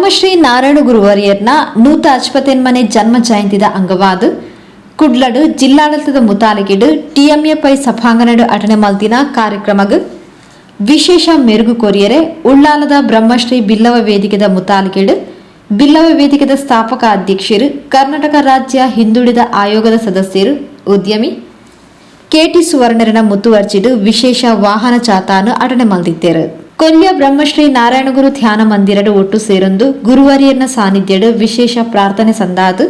ಬ್ರಹ್ಮಶ್ರೀ ನಾರಾಯಣ ಗುರುವರಿಯರ್ನ 158ನೇ ಜನ್ಮ ಜಯಂತಿದ ಅಂಗವಾದ ಕುಡ್ಲಡು ಜಿಲ್ಲಾಡಳಿತದ ಮುತಾಲಿಕೆಡು ಟಿಎಂಎ ಪೈ ಸಭಾಂಗಣಡು ಅಟನೆ ಮಲ್ತಿನ ಕಾರ್ಯಕ್ರಮಗ್ ವಿಶೇಷ ಮೆರುಗು ಕೊರಿಯರೆ ಉಳ್ಳಾಲದ ಬ್ರಹ್ಮಶ್ರೀ ಬಿಲ್ಲವ ವೇದಿಕೆದ ಮುತಾಲಿಕೆಡು ಬಿಲ್ಲವ ವೇದಿಕೆದ ಸ್ಥಾಪಕ ಅಧ್ಯಕ್ಷರು, ಕರ್ನಾಟಕ ರಾಜ್ಯ ಹಿಂದುಳಿದ ಆಯೋಗದ ಸದಸ್ಯರು, ಉದ್ಯಮಿ ಕೆಟಿ ಸುವರ್ಣರನ ಮುತುವರ್ಜಿಡು ವಿಶೇಷ ವಾಹನ ಜಾಥಾನು ಅಟನೆ ಮಲ್ದಿತ್ತೇರು. ಕೊಲ್ಯ ಬ್ರಹ್ಮಶ್ರೀ ನಾರಾಯಣಗುರು ಧ್ಯಾನ ಮಂದಿರಡು ಒಟ್ಟು ಸೇರೊಂದು ಗುರುವರಿಯರ್ನ ಸಾನ್ನಿಧ್ಯಡು ವಿಶೇಷ ಪ್ರಾರ್ಥನೆ ಸಂದಾದು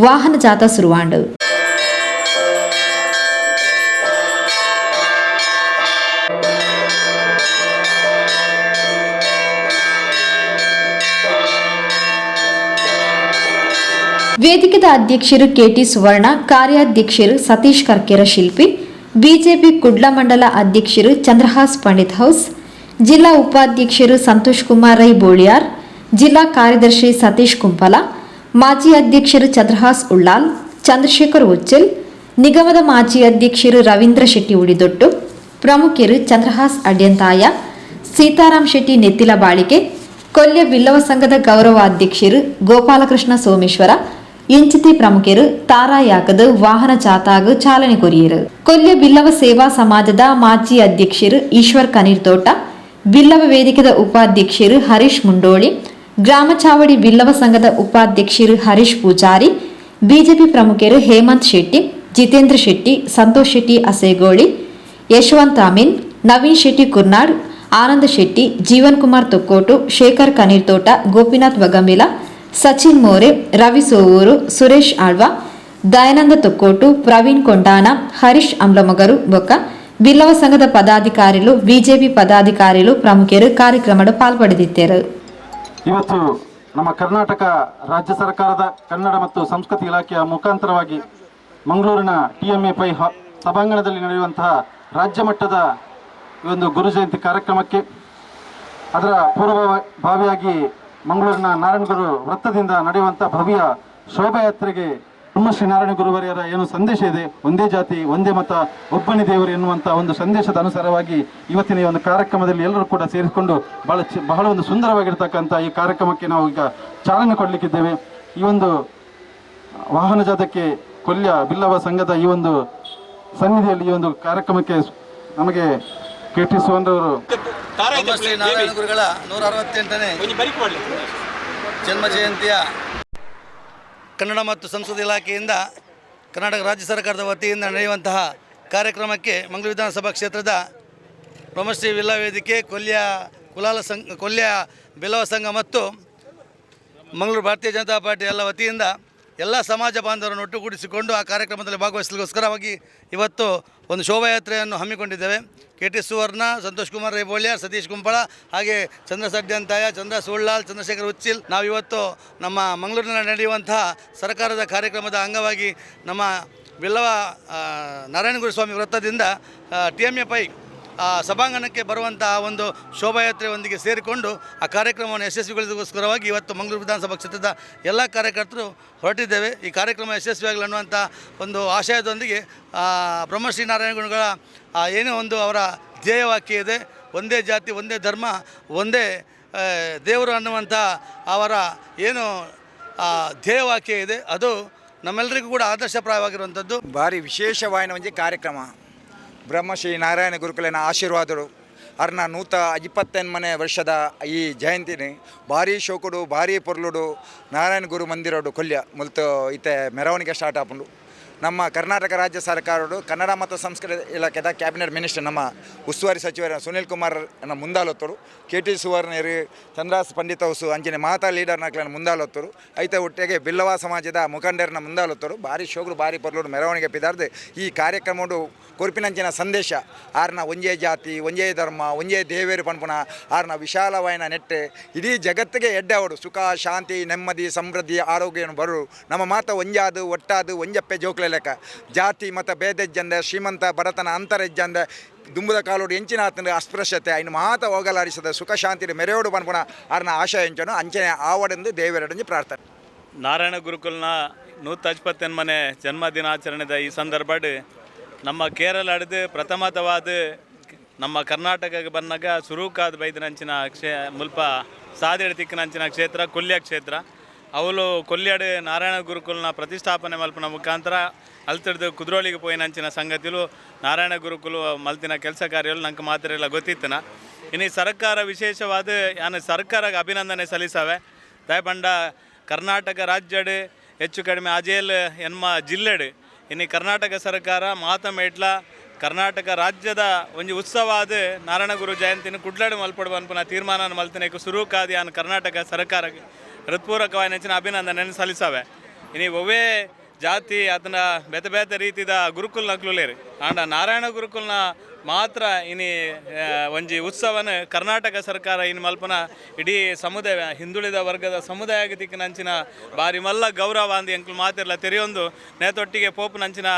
ವಾಹನ ಜಾಥಾ ಸುರುವಾಂಡು. ವೇದಿಕೆದ ಅಧ್ಯಕ್ಷರು ಕೆಟಿ ಸುವರ್ಣ, ಕಾರ್ಯಾಧ್ಯಕ್ಷರು ಸತೀಶ್ ಕರ್ಕೆರ ಶಿಲ್ಪಿ, ಬಿಜೆಪಿ ಕುಡ್ಲ ಮಂಡಲ ಅಧ್ಯಕ್ಷರು ಚಂದ್ರಹಾಸ್ ಪಂಡಿತ್ ಹೌಸ್, ಜಿಲ್ಲಾ ಉಪಾಧ್ಯಕ್ಷರು ಸಂತೋಷ್ ಕುಮಾರ್ ರೈ ಬೋಳಿಯಾರ್, ಜಿಲ್ಲಾ ಕಾರ್ಯದರ್ಶಿ ಸತೀಶ್ ಕುಂಪಲ, ಮಾಜಿ ಅಧ್ಯಕ್ಷರು ಚಂದ್ರಹಾಸ್ ಉಳ್ಳಾಲ್, ಚಂದ್ರಶೇಖರ್ ಉಚ್ಚಿಲ್, ನಿಗಮದ ಮಾಜಿ ಅಧ್ಯಕ್ಷರು ರವೀಂದ್ರ ಶೆಟ್ಟಿ ಉಡಿದೊಟ್ಟು, ಪ್ರಮುಖರು ಚಂದ್ರಹಾಸ್ ಅಡ್ಯಂತಾಯ, ಸೀತಾರಾಮ್ ಶೆಟ್ಟಿ ನೆತ್ತಿಲ ಬಾಳಿಕೆ, ಕೊಲ್ಯ ಬಿಲ್ಲವ ಸಂಘದ ಗೌರವ ಅಧ್ಯಕ್ಷರು ಗೋಪಾಲಕೃಷ್ಣ ಸೋಮೇಶ್ವರ ಇಂಚಿತಿ ಪ್ರಮುಖರು ತಾರಾ ಯಾಕದ ವಾಹನ ಜಾಥಾಗ್ ಚಾಲನೆ ಕೊರಿಯರು. ಕೊಲ್ಯ ಬಿಲ್ಲವ ಸೇವಾ ಸಮಾಜದ ಮಾಜಿ ಅಧ್ಯಕ್ಷರು ಈಶ್ವರ್ ಕನೀರ್ತೋಟ, ಬಿಲ್ಲವ ವೇದಿಕೆದ ಉಪಾಧ್ಯಕ್ಷರು ಹರೀಶ್ ಮುಂಡೋಳಿ, ಗ್ರಾಮ ಚಾವಡಿ ಬಿಲ್ಲವ ಸಂಘದ ಉಪಾಧ್ಯಕ್ಷರು ಹರೀಶ್ ಪೂಜಾರಿ, ಬಿಜೆಪಿ ಪ್ರಮುಖರು ಹೇಮಂತ್ ಶೆಟ್ಟಿ, ಜಿತೇಂದ್ರ ಶೆಟ್ಟಿ, ಸಂತೋಷ್ ಶೆಟ್ಟಿ ಅಸೇಗೋಳಿ, ಯಶವಂತ್ ಅಮೀನ್, ನವೀನ್ ಶೆಟ್ಟಿ ಕುರ್ನಾಡ್, ಆನಂದ ಶೆಟ್ಟಿ, ಜೀವನ್ ಕುಮಾರ್ ತೊಕ್ಕೋಟು, ಶೇಖರ್ ಕನೀರ್ತೋಟ, ಗೋಪಿನಾಥ್ ವಗಂಬಿಲ, ಸಚಿನ್ ಮೋರೆ, ರವಿ ಸೋವೂರು, ಸುರೇಶ್ ಆಳ್ವ, ದಯಾನಂದ ತೊಕ್ಕೋಟು, ಪ್ರವೀಣ್ ಕೊಂಡಾನ, ಹರೀಶ್ ಅಂಬ್ಲಮೊಗರು ಬೊಕ್ಕ ಬಿಲ್ಲವ ಸಂಘದ ಪದಾಧಿಕಾರಿಲು, ಬಿಜೆಪಿ ಪದಾಧಿಕಾರಿಲು, ಪ್ರಮುಖರು ಕಾರ್ಯಕ್ರಮದ ಪಾಲ್ಪಡೆದಿದ್ದರು. ಇವತ್ತು ನಮ್ಮ ಕರ್ನಾಟಕ ರಾಜ್ಯ ಸರ್ಕಾರದ ಕನ್ನಡ ಮತ್ತು ಸಂಸ್ಕೃತಿ ಇಲಾಖೆಯ ಮುಖಾಂತರವಾಗಿ ಮಂಗಳೂರಿನ ಟಿಎಂಎ ಪೈ ಸಭಾಂಗಣದಲ್ಲಿ ನಡೆಯುವಂತಹ ರಾಜ್ಯ ಮಟ್ಟದ ಈ ಒಂದು ಗುರು ಜಯಂತಿ ಕಾರ್ಯಕ್ರಮಕ್ಕೆ, ಅದರ ಪೂರ್ವಭಾವಿಯಾಗಿ ಮಂಗಳೂರಿನ ನಾರಾಯಣಗುರು ವೃತ್ತದಿಂದ ನಡೆಯುವಂಥ ಭವ್ಯ ಶೋಭಾಯಾತ್ರೆಗೆ, ಬ್ರಹ್ಮಶ್ರೀ ನಾರಾಯಣ ಗುರುವರಿಯರ ಏನು ಸಂದೇಶ ಇದೆ, ಒಂದೇ ಜಾತಿ, ಒಂದೇ ಮತ, ಒಬ್ಬನೇ ದೇವರು ಎನ್ನುವಂಥ ಒಂದು ಸಂದೇಶದ ಅನುಸಾರವಾಗಿ ಇವತ್ತಿನ ಈ ಒಂದು ಕಾರ್ಯಕ್ರಮದಲ್ಲಿ ಎಲ್ಲರೂ ಕೂಡ ಸೇರಿಸಿಕೊಂಡು ಬಹಳ ಒಂದು ಸುಂದರವಾಗಿರ್ತಕ್ಕಂಥ ಈ ಕಾರ್ಯಕ್ರಮಕ್ಕೆ ನಾವು ಈಗ ಚಾಲನೆ ಕೊಡಲಿಕ್ಕಿದ್ದೇವೆ. ಈ ಒಂದು ವಾಹನ ಜಾಥಕ್ಕೆ ಕೊಲ್ಯ ಬಿಲ್ಲವ ಸಂಘದ ಈ ಒಂದು ಸನ್ನಿಧಿಯಲ್ಲಿ ಈ ಒಂದು ಕಾರ್ಯಕ್ರಮಕ್ಕೆ ನಮಗೆ ಕೆ ಟಿ ಸುವರ್ಣರವರು ಬ್ರಹ್ಮಶ್ರೀ ನಾರಾಯಣ ಗುರುಗಳ 168ನೇ ಜನ್ಮ ಜಯಂತಿಯ ಕನ್ನಡ ಮತ್ತು ಸಂಸ್ಕೃತಿ ಇಲಾಖೆಯಿಂದ, ಕರ್ನಾಟಕ ರಾಜ್ಯ ಸರ್ಕಾರದ ವತಿಯಿಂದ ನಡೆಯುವಂತಹ ಕಾರ್ಯಕ್ರಮಕ್ಕೆ ಮಂಗಳೂರು ವಿಧಾನಸಭಾ ಕ್ಷೇತ್ರದ ಬ್ರಹ್ಮಶ್ರೀ ಬಿಲ್ಲವ ವೇದಿಕೆ, ಕೊಲ್ಯ ಕುಲಾಲ ಸಂಘ, ಕೊಲ್ಯ ಬಿಲ್ಲವ ಸಂಘ ಮತ್ತು ಮಂಗಳೂರು ಭಾರತೀಯ ಜನತಾ ಪಾರ್ಟಿ ಎಲ್ಲ ವತಿಯಿಂದ ಎಲ್ಲ ಸಮಾಜ ಬಾಂಧವರನ್ನು ಒಟ್ಟುಗೂಡಿಸಿಕೊಂಡು ಆ ಕಾರ್ಯಕ್ರಮದಲ್ಲಿ ಭಾಗವಹಿಸಲಿಕ್ಕೋಸ್ಕರವಾಗಿ ಇವತ್ತು ಒಂದು ಶೋಭಾಯಾತ್ರೆಯನ್ನು ಹಮ್ಮಿಕೊಂಡಿದ್ದೇವೆ. ಕೆ ಟಿ ಸುವರ್ಣ, ಸಂತೋಷ್ ಕುಮಾರ್ ರೈ ಬೋಳ್ಯಾರ್, ಸತೀಶ್ ಕುಂಪಳ, ಹಾಗೆ ಚಂದ್ರ ಸಡ್ಯಂತಾಯ, ಚಂದ್ರ ಸುಳ್ಳಾಲ್, ಚಂದ್ರಶೇಖರ್ ಉಚ್ಚಿಲ್, ನಾವಿವತ್ತು ನಮ್ಮ ಮಂಗಳೂರಿನಲ್ಲಿ ನಡೆಯುವಂತಹ ಸರ್ಕಾರದ ಕಾರ್ಯಕ್ರಮದ ಅಂಗವಾಗಿ ನಮ್ಮ ಬಿಲ್ಲವ ನಾರಾಯಣಗುರು ಸ್ವಾಮಿ ವೃತ್ತದಿಂದ ಟಿಎಂಎ ಪೈ ಸಭಾಂಗಣಕ್ಕೆ ಬರುವಂತಹ ಒಂದು ಶೋಭಾಯಾತ್ರೆಯೊಂದಿಗೆ ಸೇರಿಕೊಂಡು ಆ ಕಾರ್ಯಕ್ರಮವನ್ನು ಯಶಸ್ವಿಗೊಳಿಸೋಸ್ಕರವಾಗಿ ಇವತ್ತು ಮಂಗಳೂರು ವಿಧಾನಸಭಾ ಕ್ಷೇತ್ರದ ಎಲ್ಲ ಕಾರ್ಯಕರ್ತರು ಹೊರಟಿದ್ದೇವೆ. ಈ ಕಾರ್ಯಕ್ರಮ ಯಶಸ್ವಿಯಾಗಲಿ ಅನ್ನುವಂಥ ಒಂದು ಆಶಯದೊಂದಿಗೆ, ಬ್ರಹ್ಮಶ್ರೀ ನಾರಾಯಣಗುರುಗಳ ಏನೋ ಒಂದು ಅವರ ಧ್ಯೇಯವಾಕ್ಯ ಇದೆ, ಒಂದೇ ಜಾತಿ, ಒಂದೇ ಧರ್ಮ, ಒಂದೇ ದೇವರು ಅನ್ನುವಂಥ ಅವರ ಏನು ಧ್ಯೇಯವಾಕ್ಯ ಇದೆ, ಅದು ನಮ್ಮೆಲ್ಲರಿಗೂ ಕೂಡ ಆದರ್ಶಪ್ರಾಯವಾಗಿರುವಂಥದ್ದು. ಭಾರಿ ವಿಶೇಷವಾಯಿನ ಒಂಜಿ ಕಾರ್ಯಕ್ರಮ. ಬ್ರಹ್ಮಶ್ರೀ ನಾರಾಯಣ ಗುರುಕುಲಿನ ಆಶೀರ್ವಾದರು ಅರ್ನ 128ನೇ ವರ್ಷದ ಈ ಜಯಂತಿನಿ ಭಾರಿ ಶೋಕುಡು, ಭಾರಿ ಪೊರ್ಲುಡು ನಾರಾಯಣ ಗುರು ಮಂದಿರೋಡು ಕೊಲ್ಯ ಮುಲ್ತು ಇತ್ತೆ ಮೆರವಣಿಗೆ ಸ್ಟಾರ್ಟ್ ಆಪುಂಡು. ನಮ್ಮ ಕರ್ನಾಟಕ ರಾಜ್ಯ ಸರ್ಕಾರಡು ಕನ್ನಡ ಮತ್ತು ಸಂಸ್ಕೃತಿ ಇಲಾಖೆದ ಕ್ಯಾಬಿನೆಟ್ ಮಿನಿಸ್ಟರ್, ನಮ್ಮ ಉಸ್ತುವಾರಿ ಸಚಿವರ ಸುನಿಲ್ ಕುಮಾರ್ ಮುಂದಾಲೊತ್ತರು, ಕೆ ಟಿ ಸುವರ್ಣರು, ಚಂದ್ರಾಸ್ ಪಂಡಿತ್ ಹೌಸು, ಅಂಚನೆ ಮಾತಾ ಲೀಡರ್ನಕ್ಲೆನ ಮುಂದಾಲೊತ್ತರು. ಐತ ಒಟ್ಟಿಗೆ ಬಿಲ್ಲವ ಸಮಾಜದ ಮುಖಂಡರನ್ನ ಮುಂದಾಲೊತ್ತರು. ಭಾರಿ ಶೋಕುಡು, ಭಾರಿ ಪೊರ್ಲುಡು ಮೆರವಣಿಗೆ ಪಿದಾರ್ದು. ಈ ಕಾರ್ಯಕ್ರಮಡು ಕೊರ್ಪಿನಂಚಿನ ಸಂದೇಶ ಆರ್ನ ಒಂಜೇ ಜಾತಿ, ಒಂಜೇ ಧರ್ಮ, ಒಂಜೇ ದೇವೇರು ಪನ್ಪುನ ಆರ್ನ ವಿಶಾಲವಾಯಿನ ನೆಟ್ಟು ಇಡೀ ಜಗತ್ತಿಗೆ ಎಡ್ಡೆ ಅವಡು. ಸುಖ, ಶಾಂತಿ, ನೆಮ್ಮದಿ, ಸಮೃದ್ಧಿ, ಆರೋಗ್ಯವನ್ನು ಬರು. ನಮ್ಮ ಮಾತ ಒಂಜಾದು ಒಟ್ಟಾದು ಒಂಜಪ್ಪೆ ಜೋಕ್ಲೆ ಲೆಕ್ಕ. ಜಾತಿ ಮತ ಭೇದೆಜ್ಜಂದೆ, ಶ್ರೀಮಂತ ಬಡತನ ಅಂತರೆಜ್ಜಂದೆ, ದುಂಬುದ ಕಾಲೋಡು ಎಂಚಿನ ಆತನ ಅಸ್ಪೃಶ್ಯತೆ ಐನು ಮಾತ ಹೋಗಲಾಡಿಸದ ಸುಖ ಶಾಂತಿ ಮೆರೆಯೋಡು ಪನ್ಪುನ ಆರ್ನ ಆಶಯ ಎಂಚನು ಅಂಚನೆ ಆವಡೆಂದು ದೇವರಡಂಜಿ ಪ್ರಾರ್ಥನೆ. ನಾರಾಯಣ ಗುರುಕುಲ್ನ 128ನೇ ಜನ್ಮದಿನಾಚರಣೆದ ಈ ಸಂದರ್ಭಡ್ ನಮ್ಮ ಕೇರಳದ ಪ್ರಥಮತವಾದ ನಮ್ಮ ಕರ್ನಾಟಕಕ್ಕೆ ಬನ್ನಗ ಸುರೂಕಾದ್ ಬೈದಿನಂಚಿನ ಮುಲ್ಪ ಸಾದಿಡ್ ತಿಕ್ಕಿನಂಚಿನ ಕ್ಷೇತ್ರ ಕೊಲ್ಯ ಕ್ಷೇತ್ರ. ಅವಳು ಕೊಲ್ಯಾಡು ನಾರಾಯಣ ಗುರುಕುಲ್ನ ಪ್ರತಿಷ್ಠಾಪನೆ ಮಲ್ಪುನ ಮುಖಾಂತರ ಅಲ್ತಿಡ್ದು ಕುದ್ರೋಳಿಗೆ ಪೋಯಿನಂಚಿನ ಸಂಗತಿಲು, ನಾರಾಯಣ ಗುರುಕುಲು ಮಲ್ತಿನ ಕೆಲಸ ಕಾರ್ಯಗಳು ನಂಗೆ ಮಾತ್ರ ಎಲ್ಲ ಗೊತ್ತಿತ್ತನ. ಇನ್ನು ಸರ್ಕಾರ ವಿಶೇಷವಾದ ಯಾನ್ ಸರ್ಕಾರಕ್ಕೆ ಅಭಿನಂದನೆ ಸಲ್ಲಿಸವೆ. ದಾಯಪಂಡ ಕರ್ನಾಟಕ ರಾಜ್ಯಡ್ ಹೆಚ್ಚು ಕಡಿಮೆ ಅಜೇಲ್ ಎನ್ಮ ಜಿಲ್ಲೆಡ್ ಇನ್ನು ಕರ್ನಾಟಕ ಸರ್ಕಾರ ಮಾತಮೇಟ್ಲ ಕರ್ನಾಟಕ ರಾಜ್ಯದ ಒಂಜಿ ಉತ್ಸವ ಆದ್ ನಾರಾಯಣ ಗುರು ಜಯಂತಿನ ಕುಡ್ಲಡ್ ಮಲ್ಪೊಡು ಪನ್ಪುನ ತೀರ್ಮಾನ ಮಲ್ತಿನಕ್ಕೆ ಸುರುಕಾದ್ ಯಾನ್ ಕರ್ನಾಟಕ ಸರ್ಕಾರಕ್ಕೆ ಹೃತ್ಪೂರ್ವಕವಾಯಿನ ಅಭಿನಂದನೆ ಸಲ್ಲಿಸವೆ. ಇನಿ ಒವ್ವೇ ಜಾತಿ ಅದನ್ನ ಬೇತೆ ಬೇತೆ ರೀತಿದ ಗುರುಕುಲ್ನ ನಕ್ಲುಲೇರು, ಆಂಡ ನಾರಾಯಣ ಗುರುಕುಲ್ನ ಮಾತ್ರ ಇನಿ ಒಂಜಿ ಉತ್ಸವನ ಕರ್ನಾಟಕ ಸರ್ಕಾರ ಇನ್ ಮಲ್ಪನ ಇಡೀ ಸಮುದಾಯ ಹಿಂದುಳಿದ ವರ್ಗದ ಸಮುದಾಯಕ್ಕೆ ತಿಕ್ಕಿನಂಚಿನ ಬಾರಿ ಮಲ್ಲ ಗೌರವ ಅಂದ್ ಎಂಕ್ಲು ಮಾತಿರ್ಲ ತೆರೆಯೊಂದು ನೇತೊಟ್ಟಿಗೆ ಪೋಪುನಂಚಿನ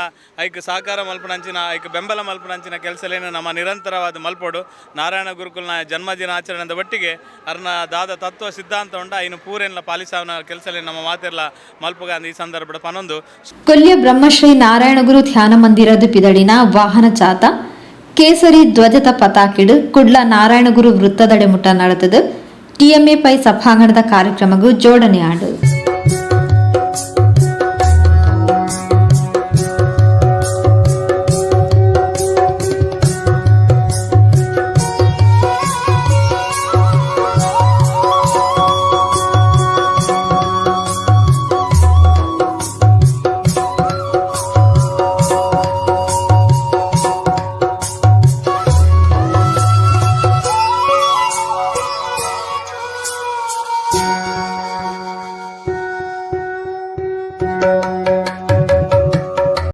ಐಕ್ ಸಹಕಾರ ಮಲ್ಪುನಂಚಿನ ಐಕ್ ಬೆಂಬಲ ಮಲ್ಪುನಂಚಿನ ಕೆಲಸಲೇನು ನಮ್ಮ ನಿರಂತರವಾದ ಮಲ್ಪೊಡು. ನಾರಾಯಣ ಗುರುಕುಲ್ನ ಜನ್ಮದಿನ ಆಚರಣೆದ ಒಟ್ಟಿಗೆ ಅರ್ನ ದಾದ ತತ್ವ ಸಿದ್ಧಾಂತ ಉಂಡ ಇನ್ನು ಪೂರೆನ್ಲ ಪಾಲಿಸಾವನ ಕೆಲಸಲೇನು ನಮ್ಮ ಮಾತಿರ್ಲ ಮಲ್ಪುಗ ಅಂದ್ ಈ ಸಂದರ್ಭದ ಪನೊಂದು. ಕೊಲ್ಯ ಬ್ರಹ್ಮಶ್ರೀ ನಾರಾಯಣಗುರು ಧ್ಯಾನ ಮಂದಿರದ ಪಿದಡಿನ ವಾಹನ ಜಾತ ಕೇಸರಿ ಧ್ವಜದ ಪತಾಕಿಡು ಕುಡ್ಲ ನಾರಾಯಣಗುರು ವೃತ್ತದಡೆ ಮುಟ್ಟ ನಡೆದದು ಟಿಎಂಎ ಪೈ ಸಭಾಂಗಣದ ಕಾರ್ಯಕ್ರಮಗೂ ಜೋಡಣೆ ಆಂಡು.